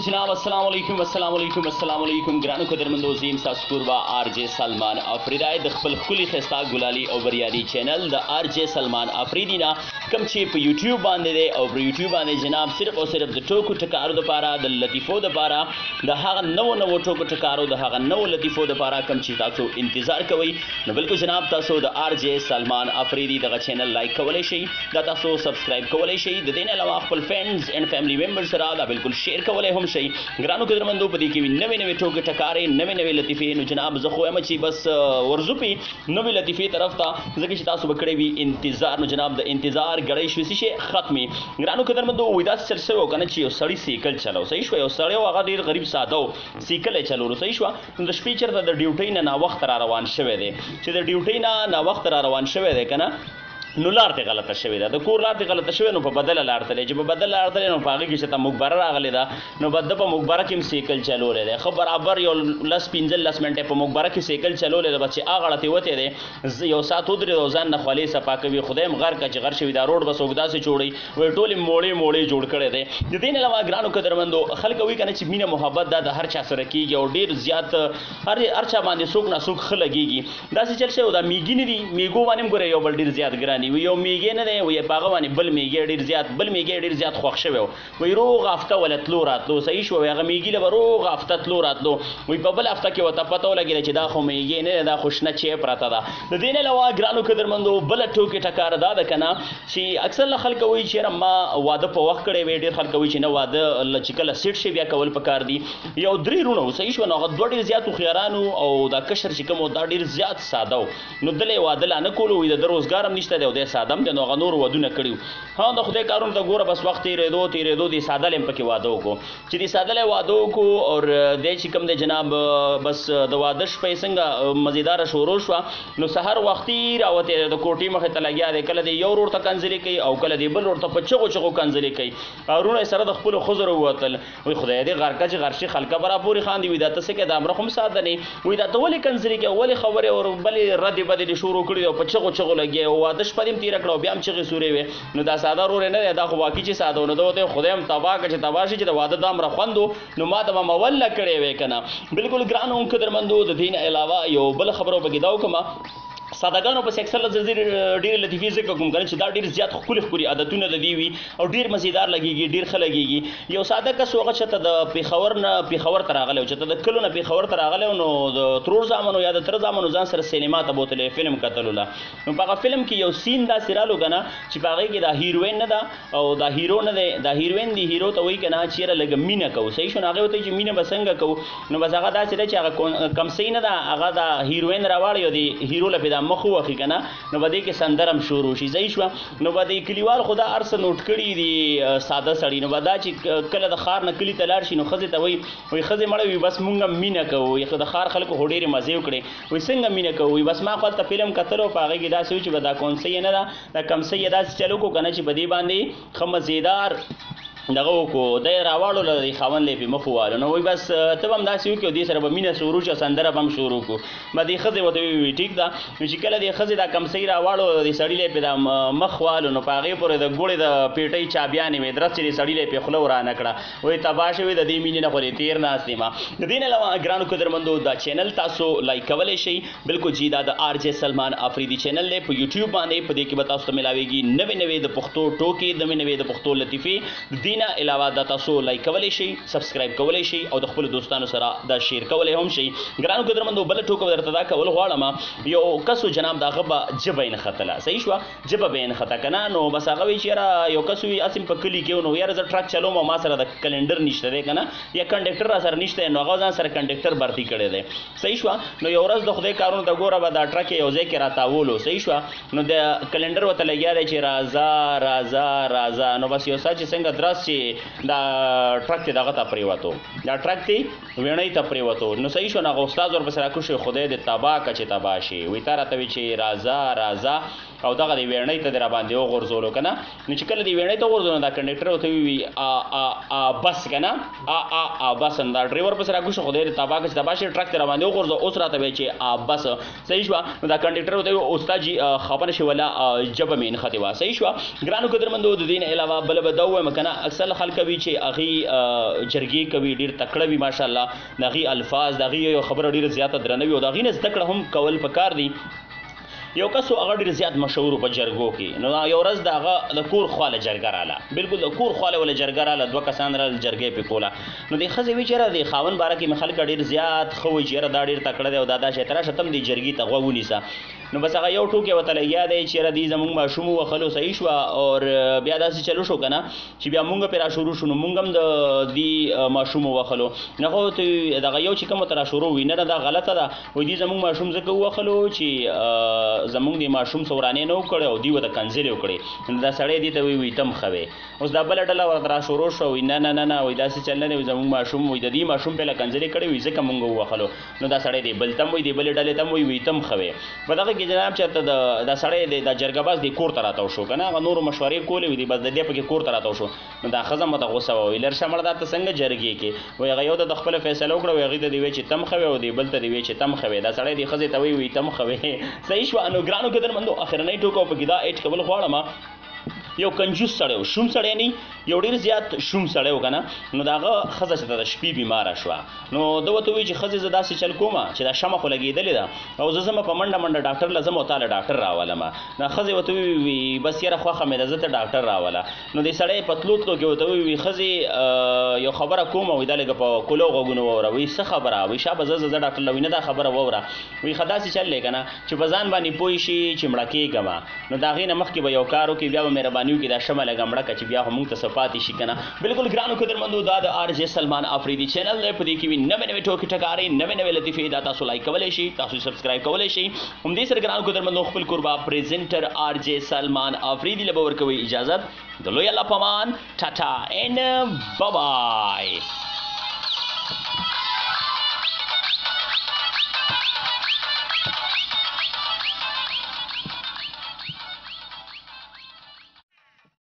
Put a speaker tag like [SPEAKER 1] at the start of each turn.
[SPEAKER 1] جناب السلام علیکم السلام علیکم السلام علیکم ګرانو قدرمندو زیم تاسو کوربه آر جے سلمان افریدی د خپل ښکلي ښایسته ګلالي او بریالي چینل د آر جے سلمان افریدي نه کوم چې په یوټیوب باندې دی او په یوټیوب باندې جناب صرف او صرف د ټوکو ټکارو دپاره د لطیفو دپاره د هغه نوو نوو ټوکو ټکارو د هغه نوو لطیفو دپاره کوم چې تاسو انتظار کوئ نو بالکل جناب تاسو د آر جے سلمان افریدي دغه چینل لایک کولی شئ، دا تاسو سبسکرایب کولی شئ، د دې نه علاوه خپل فرندز اینډ فیملی ممبر سره دا بالکل شیر کولی هم شئ. ګرانو قدرمندو په دې کې وي نوې نوې ټوکې ټکارې، نوې نوې لطیفې. نو جناب زه خو وایم چې بس ورځو پې نوې لطیفې طرف ته، ځکه چې تاسو به کړی وي انتظار. نو جناب د انتظار ګړۍ شوې څه شی ختمې. ګرانو قدرمندو وایي داسې چل شوی و که نه چې یو سړي سیکل چلو، صحیح شوه، یو سړی و هغه ډېر غریب ساده و، سیکل یې چلولو، صحیح شوه. نو د شپې چېرته د ډیوټۍ نه ناوخته را روان شوی دی، چې د ډیوټۍ نه ناوخته را روان شوی دی که نه، نو لار ته غلطه شوې ده، د کور لار ته غلطه شوې، نو په بدله لار تللی، چې په بدله لار تللی نو په هغې کې چې ته مقبره راغلې ده، نو به ده په مقبره کې هم سیکل چلولی دی، ښه برابر یو لس پنځلس منټه په مقبره کې سیکل چلولی دی، بس چې هغه ته وتی دی یو ساعت ودرېد او ځان نه خولې صفا کوي، خدای هم غر که چې غر شوي دا روډ به څوک داسې جوړوي، وایي ټولې موړې موړې جوړ کړی دی. د دې نه علاوه ګرانو قدرمندو خلک وایي که نه چې مینه محبت دا د هر چا سره کېږي او ډېر زیات هر چا باندې څوک نه څوک ښه لګېږي. داسې چل شوی دا میږي نه دي، میږو باندې هم ګوره یو بل ډېر زیات ګران دی، یو میږی نه دی، وایي په هغه باندې بل میږی ډېر زیات، بل میږی ډېر زیات خوښ شوی و، وایي روغ هفته وله تلو راتلو، صحیح شو، وایي هغه میږي له به روغ هفته تلو راتلو، وایي په بل هفته کې ورته پته ولګېده چې دا خو میږی نه دی، دا خو شنه چای پرته ده. د دې نه علاوه ګرانو قدرمندو بله ټوکې ټکاره دا ده که نه چې اکثر له خلک وایي چې یاره ما واده په وخت کړی وي، ډېر خلک وایي چې نه واده چې کله سیټ شي بیا کول پکار دي. یو درې وروڼه وو، صحیح شو، نو هغه دوه ډېر زیات هوښیاران وو او دا کشر چې کوم و دا ډېر زیات ساده و، نو دله یې واده لا نه کولو، وایي د ده روزګار هم نشته دی او دی ساده هم دی، نو هغه نور ودونه کړي وو. ها د خدای کارونو ته ګوره، بس وخت تېرېدو تېرېدو دې ساده له هم پکې واده وکړو، چې دې ساده له واده وکړو او دی چې کوم دی جناب بس د واده شپه یې څنګه مزیداره شروع شوه، نو سهار وختي راوتی دی، د کوټې مخې ته لګیا دی، کله دی یو ورور ته کنځلې کوي او کله دی بل ورور ته په چغو چغو کنځلې کوي، او وروڼه یې سره د خپلو ښځو راووتل، وایي خدای دې غرکه چې غرشي خلکه به راپورې خاندي، وایي دا ته څه کوې، دا امره خو هم ساده نه، وایي دا ته ولې کنځلې کوې، ولې خبرې او بلې ردې بدې دې شروع کړې او په چغو چغو لګیا او واده شپه دې هم تېره کړه او بیا هم چغې سورې وې. نو دا ساده ورور یې نه دی، دا خو واقعي چې ساده و، نو ده ورته وویل خدای هم تباه کړه چې تباه شي، چې د واده دا امره خوند و نو ما ته به مول نه کړی وی که نه. بالکل ګرانو قدرمندو د دې نه علاوه یو بله خبره به پکې دا وکړم، سادهګانو پسې اکثر زه ډېرې لطیفې ځکه کوم که نه چې دا ډېر زیات ښکلي ښکلي عادتونه د دې وي او ډېر مزیدار لګېږي، ډېر ښه لګېږي. یو ساده کس و هغه چې ته د پېښور نه پېښور ته راغلی و، چې ته د کلو نه پېښور ته راغلی و، نو د ترور زامنو یا د تره زامنو ځان سره سینما ته بوتلی فلم کتلو له، نو په هغه فلم کې یو سین داسې رالو که نه چې په هغې کې دا هیروین نه ده او دا هیرو نه دی، دا هیروین دی هیرو ته وایي که نه چې یاره لږه مینه کوو، صحیح شو، نو هغې ورته وایي چې مینه به څنګه کوو، نو بس هغه داسې ده چې هغه کمسۍ نه ده، هغه دا هیروین راواړي او د هیرو له پې دا مخ ووهي که نه، نو به دې کې سندره هم شروع شي، صحیح شوه. نو به دې کلیوال خو دا هر څه نوټ کړي دي ساده سړي، نو به دا چې کله د ښار نه کلي ته لاړ شي نو ښځې ته وایي، وایي ښځې مړه وي بس مونږ هم مینه کوو، وایي د ښار خلکو خو ډېرې مزې وکړې، وایي څنګه مینه کوو، وایي بس ما خو هلته فلم کتلو په هغې کې داسې و چې به دا کونسۍ یې نه ده، دا کمسۍ یې داسې چل وکړو که نه چې په دې باندې ښه مزېدار دغه وکړو، دی راواړو له دې خاوند له یې پې مخ ووهلو، نو وایي بس ته به هم داسې وکړې او دې سره به مینه شروع شي او سندره به هم شروع کړو. به دې ښځې ورته وویل ټیک ده، نو چې کله دې ښځې دا کمسۍ راواړو دې سړي له یې پې دا مخ والو، نو په هغې پورې د ګوړې د پېټۍ چابیانې وې، درس چې دې سړي له یې پې خوله ورانه کړه، وایي تباه شوې د دې مینې نه خو دې تېر ناست یم. د دې نه علاوه ګرانو قدرمندو دا چینل تاسو لایک کولی شئ، بالکل جی دا د آر جے سلمان افریدي چینل دی په یوټیوب باندې، په دې کې به تاسو ته میلاویږي نوې نوې د پښتو ټوکې، نوې نوې د پښتو لطیفې. د دې نه علاوه دا تاسو لایک کولی شئ، سبسکرایب کولی شئ او د خپلو دوستانو سره دا شیر کولی هم شئ. ګرانو قدرمندو بله ټوکه به درته دا کول غواړم، یو کس و جناب د هغه به ژبه یې نښتله، صحیح شوه، ژبه به یې نښته که نه، نو بس هغه وایي چې یاره یو کس وي هسې په کلي کې و، نو یاره زه ټرک چلوم او ما سره د کلینډر نشته دی که نه، یا کنډکټر را سره نشته دی، نو هغه ځان سره کنډکټر برتي کړی دی، صحیح شوه. نو یو ورځ د خدای کارونو ته ګوره به دا ټرک یې یو ځای کې راتاولو، صحیح شوه، نو د کلینډر ورته لګیا دی چې راځه راځه راځه، نو بس یو ساعت چې څنګه درس چې دا ټرک ته دغه ته پرېوتو، دا ټرک ته ویڼۍ ته پرېوتو، نو صحیح شو، نو هغه استاد ورپسې راکوز شو، خدای دې تباه که چې تباه شي، وایي تا راته وایي چې راځه راځه او دغه دې ویڼۍ ته دې راباندې وغورځولو که نه، نو چې کله دې ویڼۍ ته وغورځولو نو دا کنډکټر ورته ووایي آ آ آ بس که نه، آ آ آ بس، نو دا ډریور پسې راکوز شو، خدای دې تباه که چې تباه شي، ټرک ته راباندې وغورځو، اوس راته وایي چې آ بس، صحیح شوه. نو دا کنډکټر ورته ووایي استاد جي خفه نه شي ولا ژبه مې نښتې وه، صحیح شوه. ګرانو قدرمندو د دې نه علاوه بله به دا ووایم که نه، مفصل خلک وي چې هغوی جرګې کوي، ډېر تکړه وي ماشاءالله، د هغوی الفاظ، د هغوی یو خبره ډېره زیاته درنه وي او د هغوی نه زده کړه هم کول پکار دي. یو کس و، هغه ډېر زیات مشهور و په جرګو کې. نو یو ورځ د هغه د کور خواله جرګه راله، بالکل د کور خواله وله جرګه راله، دوه کسان راله، جرګه یې پرې کوله. نو دې ښځې وی چې یاره د خاوند باره کې مې خلک ډېر زیات ښه وایي چې یاره دا ډېر تکړه دی او دا دا شی، ته راشه ته هم دې جرګې ته غوږ ونیسه. نو بس هغه یو ټوکی ورته لګیا دی چې یاره دې زمونږ ماشوم ووهلو، صحیح شوه، او بیا داسې چلو شو که نه چې بیا مونږ پرې را شروع شو، نو مونږ هم د دې ماشوم ووهلو. نو هغه ورته دغه یو چې کوم ورته را شروع وي، نه نه دا غلطه ده، وایي دې زمونږ ماشوم ځکه ووهلو چې زمونږ دې ماشوم څه ورانې نه وکړې او دوی ورته کنځلې وکړې. نو دا سړی دې ته وایي، وایي ته هم ښه وې. اوس دا بله ډله ورته را شروع شوه، وایي نه نه نه نه، وایي داسې چل نه دی، وایي زمونږ ماشوم، وایي د دې ماشوم پهله کنځلې کړې، وایي ځکه مونږ ووهلو. نو دا سړی دې بل ته هم وایي، دې بلې ډلې ته هم وایي، وایي ته هم ښه وې. په دغه کې جناب چېرته دا سړی دی، دا جرګه باز دې کور ته راتاو شو که نه، هغه نورو مشورې کولې، وایي بس د دې پکې کور ته راتاو شو. نو دا ښځه مو ته غوسه وه، وایي لر شه مړه دا ته څنګه جرګې کې؟ وایي هغه یو ته د خپله فیصله وکړه، وایي هغې ته دې وایي چې ته هم ښه وې او دې بل ته دې وایي چې ته هم ښه وې. دا سړی دې ښځې ته وایي، وایي ته هم ښه وې. صحیح شوه. نو ګرانو قدرمندو اخرنۍ ټوکه او پکې دا ایډ کول غواړم. یو کنجوس سړی و، شوم سړی نه، یو ډېر زیات شوم سړی و که نه. نو د هغه ښځه چې د شپې بیماره شوه، نو ده ورته وویل چې ښځې زه داسې چل کوم چې دا شمه خو لګېدلې ده او زه ځم په منډه منډه ډاکټر له ځم او تا له ډاکټر راولم. نو ښځې ورته وویل بس یاره خوښه مې ده، زه ته ډاکټر راوله. نو دې سړی په تلو تلو کې ورته وویل ښځې یو خبره کوم، وایي دا لږه په کولو غوږونو واوره. وایي څه خبره؟ وایي شابه زه زه ډاکټر له، وایي نه دا خبره واوره. وایي ښه داسې چل دی که نه چې په ځان باندې پوه شي چې مړه کېږم، نو د هغې نه مخکې به یو کار وکړي، بیا به مهرباني وکړي دا شمه لږه مړه کړه چې بیا خو موږ ته څه پاتې شي که نه. بالکل ګرانو قدرمندو دا د آر جې سلمان افریدي چینل دی، په دې کې وي نوې نوې ټوکې ټکارې، نوې نوې لطیفې، دا تاسو لایک کولی شئ، تاسو سبسکرایب کولی شئ. همدې سره ګرانو قدرمندو خپل کوربه پریزنټر آر جې سلمان افریدي له به ورکوي اجازت. د لوی الله په امان، ټاټا اینډ بای بای.